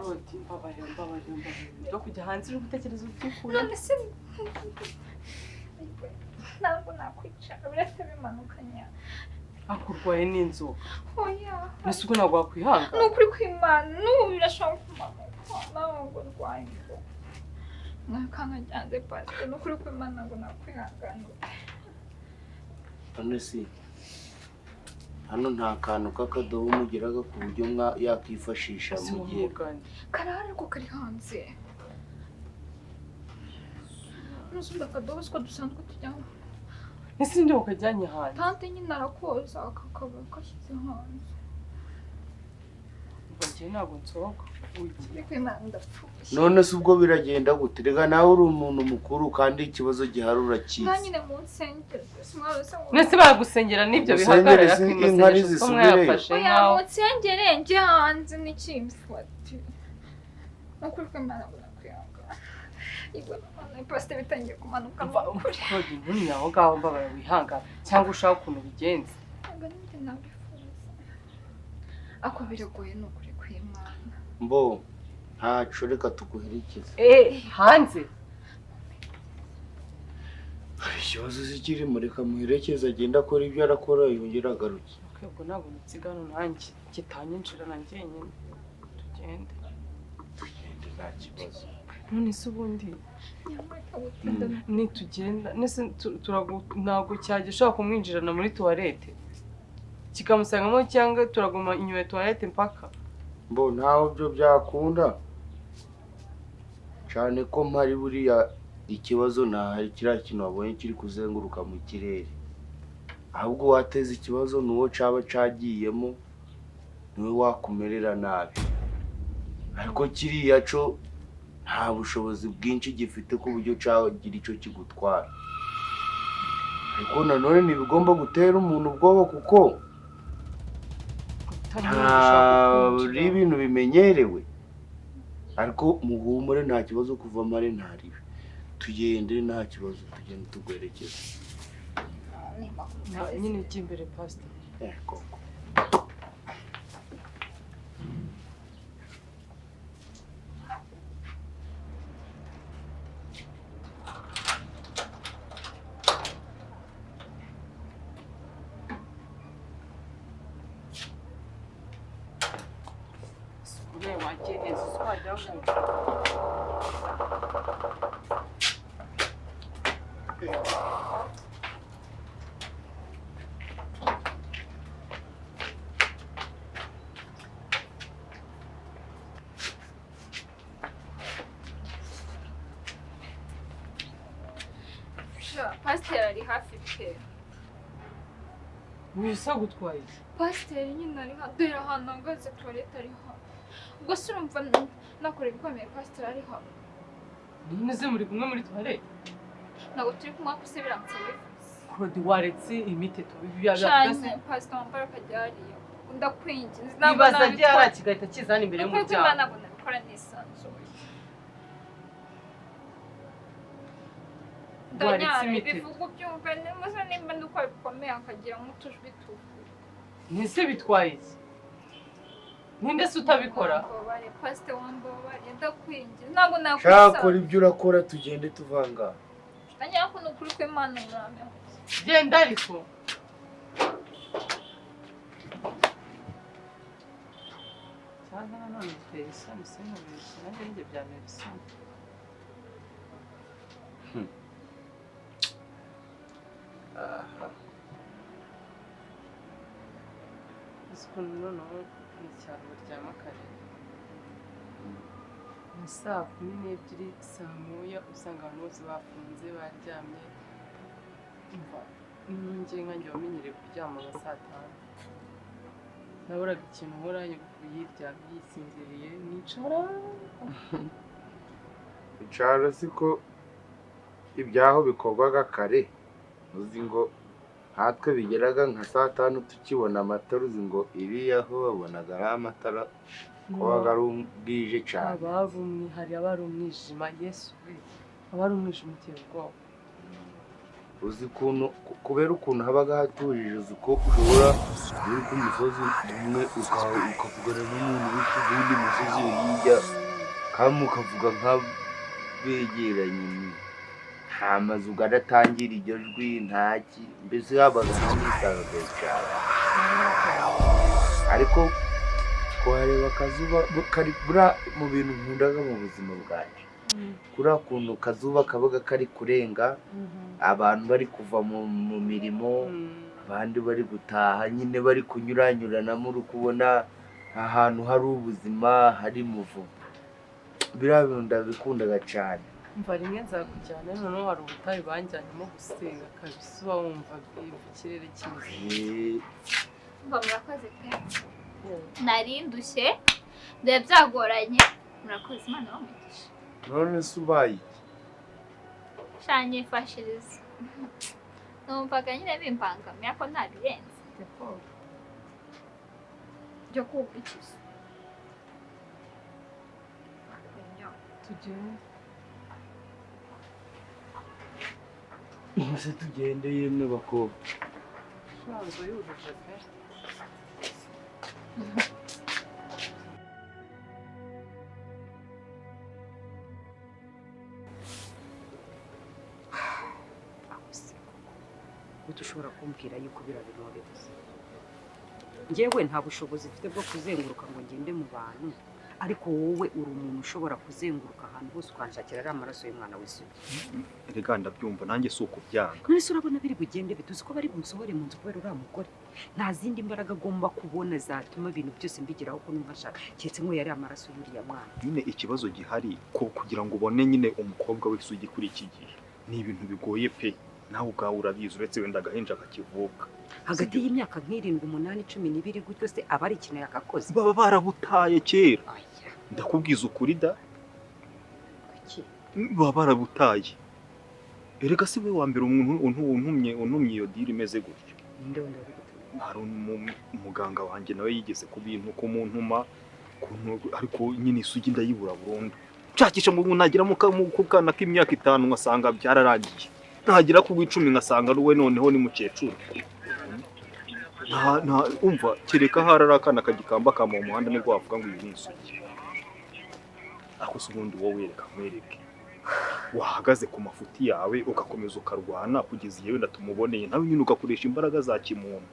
Claude, mbabarira, mbabarira, mbabarira. Byo kujya hanze uri gutekereza ubyikura. None se ntabwo nakwicara, birahita bimanukanya. Akurwaye n'inzoka. Oya. Nese ubwo ntabwo wakwihangana? Ni ukuri kw'Imana, n'ubu birashobora kumanuka, ntabwo ndwaye inzoka. Nakangajyanze pastor, ni ukuri kw'Imana ntabwo nakwihangana. None se hano nta kantu k'akadobo mugiraga ku buryo yakifashisha mu gihe karahari ariko kari hanze. Nusubira akadobo siko dusanzwe tujyamo. Ese ninde wakajyanye hanze? Tante nyine arakoza kakaba kashyize hanze. Ubwo njyewe ntabwo nsohoka. Ariko Imana ndapfuye. None se ubwo biragenda gute? Rega nawe uri umuntu mukuru kandi ikibazo gihari urakizi. Nta nyine mu nsengero. Nese baragusengera n'ibyo bihagarara ku masengesho mwayafashe nkaho. Oya mu nsengere njye hanze n'ikimfate. Nukuri ko Imana nakwihangana. Igwa none pastor bitangiye kumanuka n'ukuri. Claude, ntumye aho ngaho mbabara wihangana cyangwa ushaka ukuntu bigenza. Ntabwo nanjye nabifuza. Ako biragoye ni ukuri kw'Imana. Mbo ntaco reka tuguherekeze. Hanze. Hari ikibazo zikirimo, reka muherekeze agenda akora ibyo arakora yongera agaruke. Ubwo ntabwo nsigana nanjye kitanyinjira na njyenyine. Tugende. Tugende nta kibazo. None se ubundi nitugenda nese ntabwo cyajya ushobora kumwinjirana muri toilette kikamusangamo cyangwa turaguma inyuma ya toilette mpaka. Mbo ntaho byo byakunda cyane ko mpari buriya ikibazo ntahari kiriya kintu wabonye kiri kuzenguruka mu kirere, ahubwo wateza ikibazo nuwo caba cagiyemo niwe wakumerera nabi, ariko kiriya co nta bushobozi bwinshi gifite ku buryo cyagira icyo kigutwara. Ariko nanone ntibigomba gutera umuntu ubwoba kuko nta ibintu bimenyerewe, ariko muhumure nta kibazo kuva mare ntaribe, tugende nta kibazo, tugende tugwerekeza nyine ujya imbere pastor. Koko Pasiteri ari hafi pe. Wisa gutwaye. Pasiteri nyine ari hano, dore ahantu ahagaze toilette ari hano. Ubwo se urumva nakora ibikomeye pasiteri ari hano. None se muri kumwe muri toilette? Ntabwo turi kumwe kuko se biramutse bivuze. Claude waretse imiteto bibi byase. Pasiteri wambara akajya hariya. Ndakwinginze. Nibaza agiye hariya kigahita kizana imbere y'umuryango. Ntabwo nabikora nisanzuye. Ndanyara bivuga ubyumva nimuze nimba ndi uko bikomeye akagira nk'utujwi tuvuga. Ntese bitwaye iki? Ninde se utabikora? Pasiteri wambabariye ndakwinginze. Ntabwo nakwisa. Shakora ibyo urakora tugende tuvanga. Ndanyara ko nukuri kw'Imana murame. Genda ariko. Cyangwa nanone biteye isoni sinubeshye nanjye njye byantera isoni. Uzi ukuntu noneho mu cyaro baryama kare nka saa 12 saa 1 usanga abantu bose bafunze baryamye. Nongeye nkanjye wamenyereye kuryama nka saa 5 naburaga ikintu nkora nyogokuru yiryamye yisinziriye nicara. Icara siko ibyaho bikorwaga kare, uzi ngo nkatwe bigeraga nka saa 5 tukibona amatara, uzi ngo iriya ho babonaga ari amatara kubaga ari bwije cyane. Hari abari umwijima, Yesu we, abari umwijima uteye ubwoba. Uzi ukuntu kubera ukuntu habaga hatujije, uzi ko ushobora uri ku musozi umwe ukavugana n'umuntu uri ku wundi musozi hirya, kandi mukavuga nk'abegeranye. Nta mazu adatangira iryo jwi, ntaki, mbese habaga hanisanzuye cyane. Ariko kuhareba akazuba kari buriya mu bintu nkundaga mu buzima bwanjye, kuriya kuntu kazuba kabaga kari kurenga, abantu bari kuva mu mirimo, abandi bari gutaha nyine, bari kunyuranyuranamo, uri kubona ahantu hari ubuzima, hari muvumo. Biriya bintu ndabikundaga cyane. Mva rimwe nzakujyana, noneho hari ubutayu banjyanyemo gusenga kabisa, uba wumva ikirere kimeze. Mva murakoze pe, nari ndushye, byari byagoranye, murakoze, Imana ibahe. None se ubaye iki? Shanyifashiriza, numvaga nyine bimbangamiye ariko ntabirenze byo koga ikizu. Tugende. Ese tugende yemwe bakobwa? Shanzo yujuje pe. Gute ushobora kumbwira yuko biriya bintu wabibuze? Njyewe nta bushobozi mfite bwo kuzenguruka ngo ngende mu bantu, ariko wowe uri umuntu ushobora kuzenguruka ahantu hose ukanshakira ariya amaraso y'umwana w'isugi. Erega ndabyumva, nanjye si ukubyanga. None se urabona biri bugende bituzi ko bari bunsohore mu nzu kubera uriya mugore? Nta zindi mbaraga agomba kubona zatuma ibintu byose mbigeraho uko numva nshaka, keretse nk'uyu yari amaraso y'uriya mwana. Nyine ikibazo gihari ko kugira ngo ubone nyine umukobwa w'isugi kuri iki gihe ni ibintu bigoye pe, nawe ubwawe urabizi, uretse wenda agahinja kakivuka. Hagati y'imyaka nk'irindwi, 8, 12 gutyo se aba ari ikintu yakakoze? Baba barabutaye kera. Aya. Ndakubwiza ukuri da. Kuki? Baba barabutaye. Erega si we wa mbere umuntu untumye iyo diri imeze gutyo. Ninde wundi wabigutumye? Hari umuganga wanjye nawe yigeze kubintu kumuntuma, ariko nyine isugi ndayibura burundu. Nshakisha ngo nagira mu kana k'imyaka 5 ngasanga byararangiye, nagera ku 10 ngasanga ari we, noneho ni mukecuru. Nta umva, kereka hari ari akana kagikamba kama mu muhanda nibwo wavuga ngo uyu ni isugi. Ariko se ubundi wowe reka nkwereke, wahagaze ku mafuti yawe ugakomeza ukarwana kugeza igihe wenda tumuboneye, nawe nyine ugakoresha imbaraga za kimuntu.